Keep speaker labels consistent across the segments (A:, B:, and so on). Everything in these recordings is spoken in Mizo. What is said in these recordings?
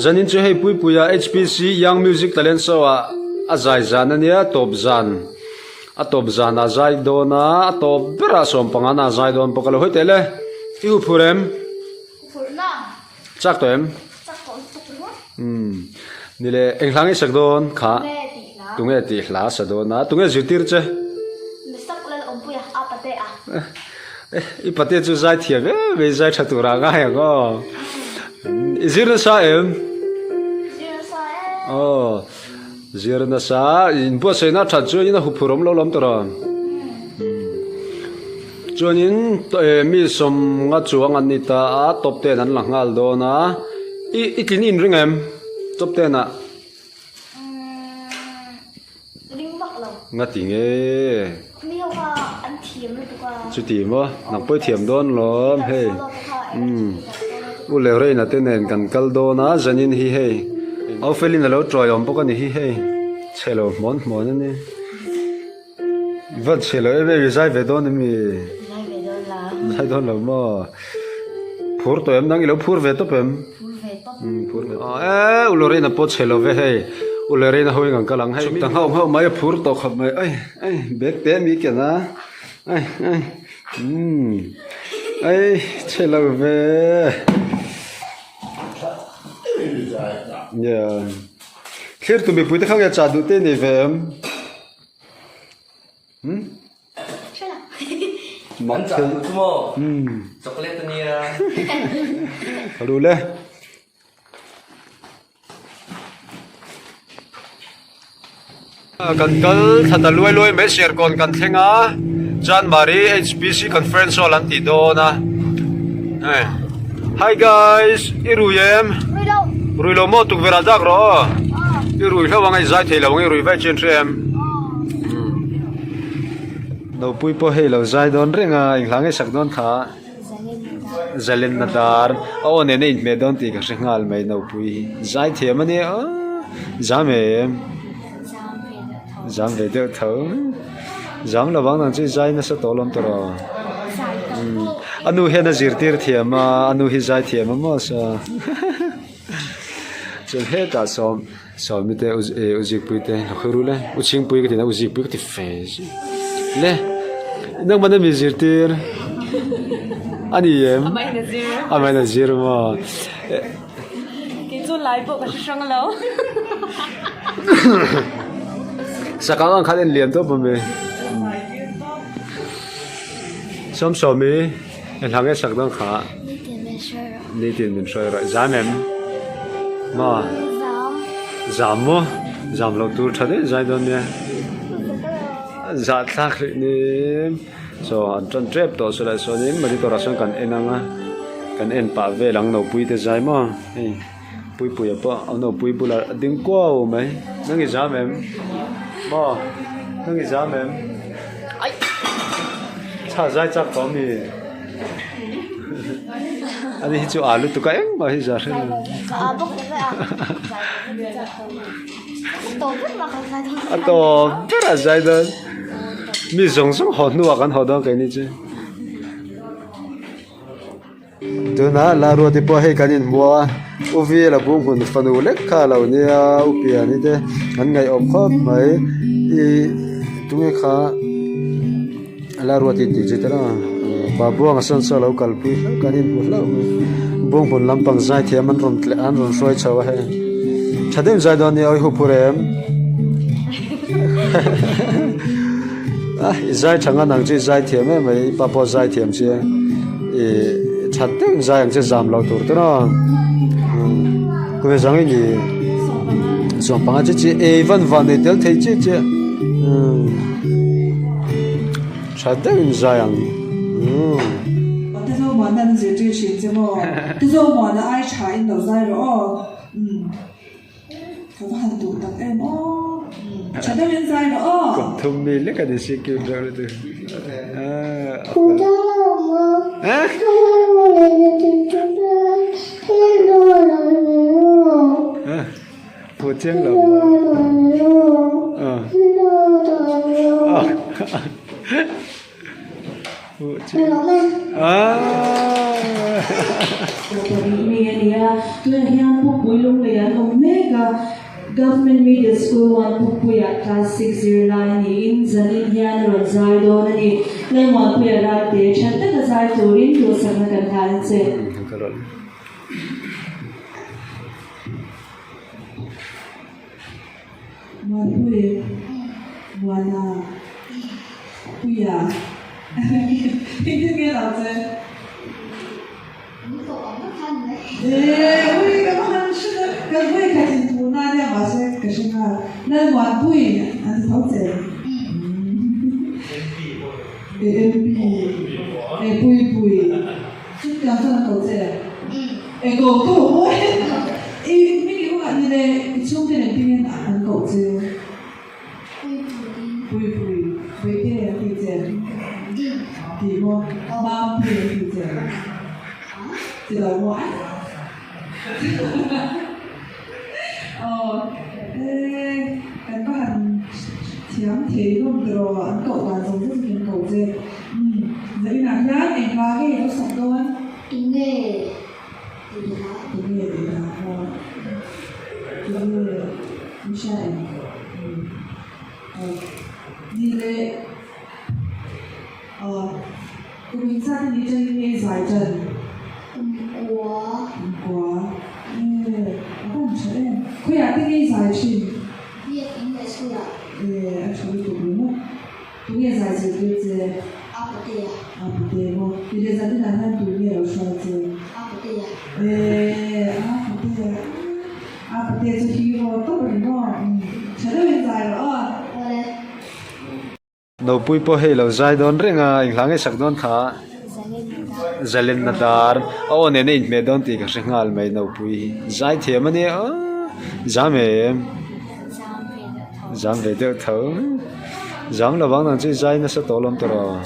A: Zanin chu hei Puipuia HPC Young Music Talent Show ah a zai zan a nia, tawp zan a tawp zan a zai dawn a, a tawp berah sawmpangana a zai dawn bawk a lo hawi teh le, i hu phur em? Chak tawh em?
B: Chak tawh lutuk ringawt.
A: Umm. Ni le, eng hla nge sak dawn kha?
B: Tunge tih hla.
A: Tunge tih hla sa dawn a, tunge zirtir che?
B: Misak lal awmpuia a pate a.
A: Eh, i pate chu zai thiam em em, zai tha tur ah ngai ang aw. I zir nasa em?
B: Zir nasa em.
A: Aw, zir nasa, inbuatsaihna that chuan in a huphurh awm lo lam tawh a. Chuanin mi sawmnga chuang an ni ta a, top ten an la nghal dawn a, i i tlin inring em top ten ah?
B: Umm ring vak lo.
A: Nga ti nge?
B: Mi ho kha an thiam lutuk a.
A: Chuti maw? Nang pawh i thiam dawn lawm hei. Umm U Lorraine-a te nen kan kal dawn a, zanin hi hei Aufelin a lo tawi awm bawk a ni hi hei, chhe lo hmawn hmawn a ni. Van chhe lo em em i zai ve dawn em i?
B: Zai ve dawn la.
A: Zai dawn lo maw? Phur tawh em nang i lo phur ve tawp em?
B: Phur ve tawp.
A: Umm phur ve tawp. Eee U Lorraine pawh chhe lo ve hei. U Lorraine ho in kan kal ang hei. Chhuk ta nghauh nghauh mai a phur tawh khawp mai. Ai ai bag te mi ken a. Ai ai umm ai chhe lo ve. Yeah. Thlir tu mipui te kha nge chah duh te nei ve em? Hmm?
C: An chah duh chu maw? Chocolate a nia.
A: Ka lu le. Kan kal thla ta luai luai mai Serkawn kan thleng a, Chanmari HPC Conference Hall an tih dawn a. Hi guys, i rui em?
B: Rui lo.
A: Rui lo maw tukverh ah dak rawh aw. I rui hlauh ang a i zai thei lo ang i rui vaih chin hre em? Nopui pawh hei lo zai dawn reng a, inghla ngei sak dawn kha. Zalenna dar a aw nena inhmeh dawn tih ka hre nghal mai Nopui hi. Zai thiam a nia aw, zam em? Zam ve deuh tho. Zam lo vang nang chu i zai nasa tawh lawm tawh rawh. A nu hian a zirtir thiam a, a nu hi zai thiam a maw sa. Chuan hetah sawm. Sawmi te u zikpui te a khawi rul e u chhingpui ka ti na u zikpui ka ti fe zui le nangmah na mi zirtir a ni em amah in a zir maw
D: kei chu lai pawh ka hre hrang lo
A: sakang ang khan en lian tawp awm e sawmsawmi Hla nge sak dawn kha?
B: Nitin min hruai rawh.
A: Nitin min hruai rawh. Zam em? Maw?
B: Zam.
A: Zam maw? Zam loh tur tha daih zai dawn nia. Zah thlak hlih ni. Chaw an tan tep tawh chu lai chuanin monitor ah chuan kan en ang a. Kan en pah vel ang nopui te zai maw? Hei Puipuia pawh a nopui bulah a ding kuau mai. Nang i zam em? Maw? Nang i zam em? Chha zai chak tawh ami? Ani hi chu a lutuk a engmah hi za hre lo. A tawp ber a zai dawn. Mi zawng zawng haw hnuah kan haw dawn keini chu. Tunah Laruati pawh hei kan inhmu a, U Vela Bunghmun fanu lek kha a lo nia, U Piani te an ngaihawm khawp mai, ih tunge kha Laruati tih chu tawh a, pa Buanga sawn saw a lo kalpui hlauh kan inhmu hlauh mai, Bunghmun lampang zaithiam an rawn tleh an rawn hruai chho a hei, tha deuhin zai dawn nia awi hu phur em. A i zai tha ngan ang chu i zai thiam em mai i pa pawh zai thiam che i tha deuhin zai ang che zam loh tur te maw kum e zang i ni sawm panga che che ei van van nei tel thei che che tha deuhin zai ang umm.
E: Te zo muana an zirtir thin che maw? Te zo muana ai tha in lo zai rawh aw. Umm. Ka va han duh tak em aw. Tha deuhin zai rawh aw.
A: Kum thum mi lek a ni si cute deuh lutuk. Phu chiang lo maw.
E: Mi a nia.
F: a, tunah hian Pukpui Lunglei an awm mek a, Government Middle School 1 Pukpuiah class 6 zirlai niin zanin hian a rawn zai dawn a ni. Lalmuanpuia Ralte tha taka zai turin duhsakna kan hlan a che.
E: Muanpui, Muana, Puia, engtin nge lo che? Eee, ui ka va han hre deuh, ka vawi khat inhmuhna ania mahse ka hre nghal. Lalmuanpui an ti tho che. AMP, e Puipui, chutiang chuan an ko che. E ko ko mawi i mi ki hunah ni le i chhungte nen tingin an koh che. Puipui, Puite an ti che. Ti maw? Mampui an ti che. Ti lo maw? Aw, e kan va han thiam thei hlawm tiraw an koh dan zawng zawng chu kan koh che. Umm, zainah hian engvang nge i lo sak dawn?
B: Tunge tih hla?
E: Tunge tih hla aw. Tunge min hria em? Aw. Ni le aw. Kum inzat a nih tangin nge zai tan?
B: Kum kua.
E: Kum kua. Ee, a van tha em. Khawiah te nge zai thin?
B: Biak in leh school ah.
E: Ee, a tha lutuk ringawt. Tunge zai zirtir che?
B: A patea.
E: A patea maw? Ti leh zan inah hian tu nge lo hruai che?
B: A patea.
E: Eee, a patea. A patea chu hero tawp a ni maw? Tha deuhin zai rawh aw.
B: Awle.
A: Nopui pawh hei lo zai dawn reng a, eng hla nge sak dawn kha? Zalenna dar. A aw nen a inhmeh dawn tih ka hre nghal mai Nopui hi. Zai thiam a nia aw, zam em? Zam ve deuh tho. Zam lo vang nang chu i zai nasa tawh lawm tawh rawh.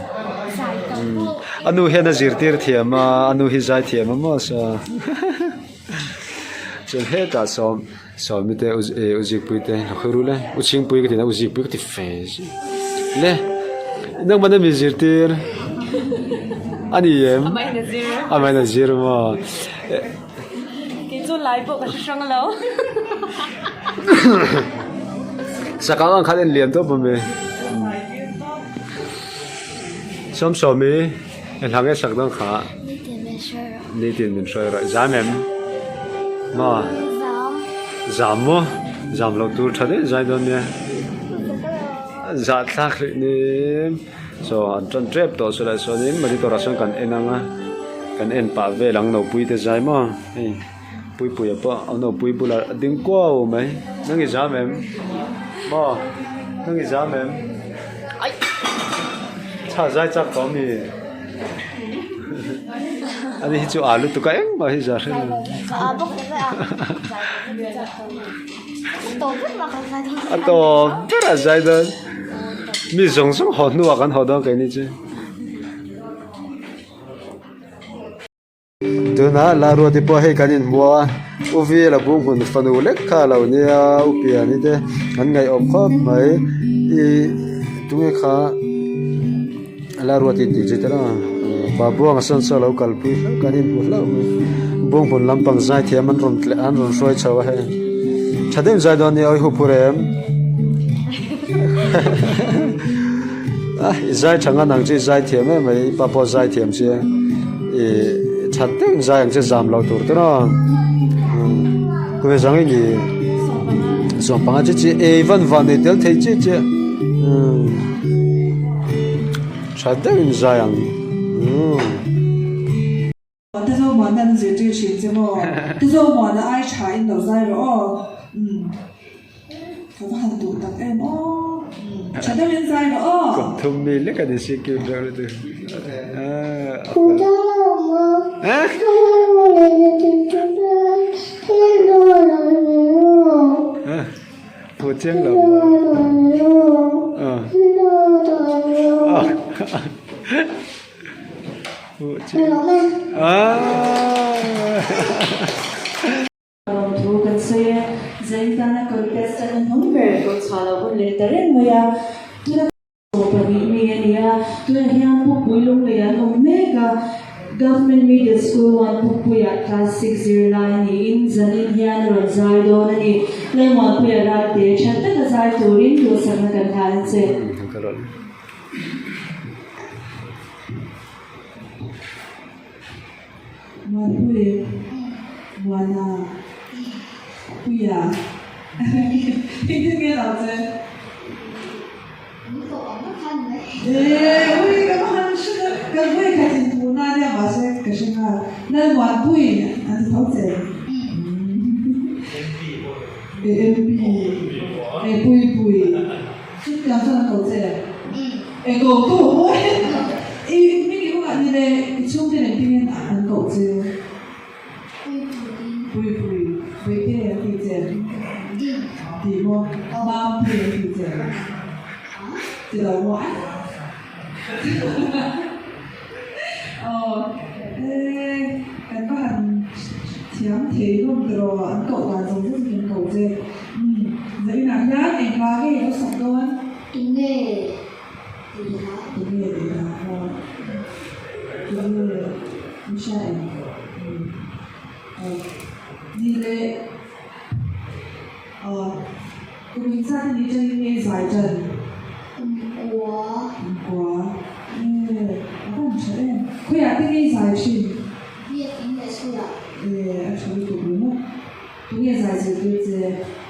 A: A nu hian a zirtir thiam a, a nu hi zai thiam a maw sa. Chuan hetah sawm sawmi te u zikpui te a khawi rul e u chhingpui ka ti na u zikpui ka ti fe zui le nangmah mi zirtir a ni em amah in a zir maw.
D: Kei chu lai pawh ka hre hrang lo.
A: Sakang ang khan en liam tawp awm e. Sawm sawmi en hlang e sak dawn kha. Nitin min hruai rawh. Zam em? Maw?
B: Zam.
A: Zam maw? Zam loh tur tha daih zai dawn nia. Zah thlak hlih nim. Chaw an tan tep tawh chu lai chuanin monitor ah chuan kan en ang a kan en pah vel ang nopui te zai maw hei puipuia pawh a nopui bulah a ding kuau mai nang i zam em maw nang i zam em chha zai chak tawh ami ani hi chu a lutuk a engmah hi za hre lo a tawp ber a zai dawn. Mi zawng zawng haw hnuah kan haw dawn keini chu. Tunah Laruati pawh hei kan inhmu a, U Vela Bunghmun fanu lek kha a lo nia, U Piani te an ngaihawm khawp mai. Ih tunge kha Laruati tih chu tel a, Babuanga sawn saw a lo kalpui hlauh kan inhmu hlauh mai. Bunghmun lampang zaithiam an rawn tleh an rawn hruai chho a hei. Tha deuh zai dawn nia awi hu phur em. I zai tha ngan ang chu i zai thiam em mai i pa pawh zai thiam sia i tha deuh in zai ang chu zam lo tur te raw kuve zang i ni sawmpanga chi chi ei van van nei tel thei chi chi tha deuh in zai ang.
E: Te zo muana an zirtir thin che maw? Te zo muana ai tha in lo zai rawh aw. Umm. Ka va han duh tak em aw. Tha deuh in zai rawh aw.
A: Kum thum mi lek a ni si cute reuh lutuk. Thu chiang lo maw?
F: Lawmthu kan sawi e. Zain tana contestant a hnung ber tawh chhuah loh hun leh ta reng mai a. Tuna pahnih mi a ni a, tunah hian Pukpui Lunglei an awm mek a. Government Middle School 1 Pukpuiah Class 6 zirlai niin zanin hian a rawn zai dawn a ni. Lalmuanpuia Ralte tha taka zai turin duhsakna kan hlan a che.
E: Muanpui, Muana, Puia, engtin nge lo che? Eee, ui ka va han hre deuh, ka vawi khat in hmuh na ania mahse ka hre nghal, Lalmuanpui an ti tho che. E MP, e Puipui, chutiang chuan an ko che. E ko tu mawi i hming i hungah ni le i chhungte nen tingin an koh che. Puipui, Puite an ti che. Ti maw? Mampui an ti che. Ti lo maw? Aw, e kan va han thiam thei hlawm tiraw an koh dan zawng zawng chu kan ko che. Umm, zainah hian eng hla nge i lo sak dawn?
B: Tunge tih hla?
E: Tunge tih hla maw? Tunge i hria em? Umm aw ni le aw kum engzat a nih tangin nge i zai tan?
B: Kum kua.
E: Kum kua e a van tha em? Khawiah te nge i zai thin?
B: Biakin leh school ah.
E: E a tha lutuk ringawt. Tunge zai zirtir che?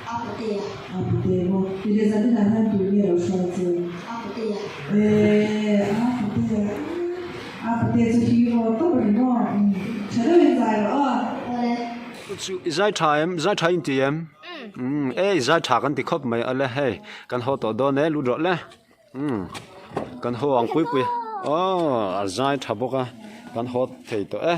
B: A patea.
E: A patea maw? I leh zan inah hian tu nge lo hruai che?
B: A patea.
E: Eee a patea a patea chu hero tawp a ni maw? Tha deuhin zai rawh aw.
B: Awle.
A: Chu i zai tha em? Zai tha in ti em? Umm e i zai tha kan ti khawp mai ale hei kan haw tawh dawn e lut rawh le. Umm kan haw ang pui pui aw a zai tha bawk a kan haw thei tawh e.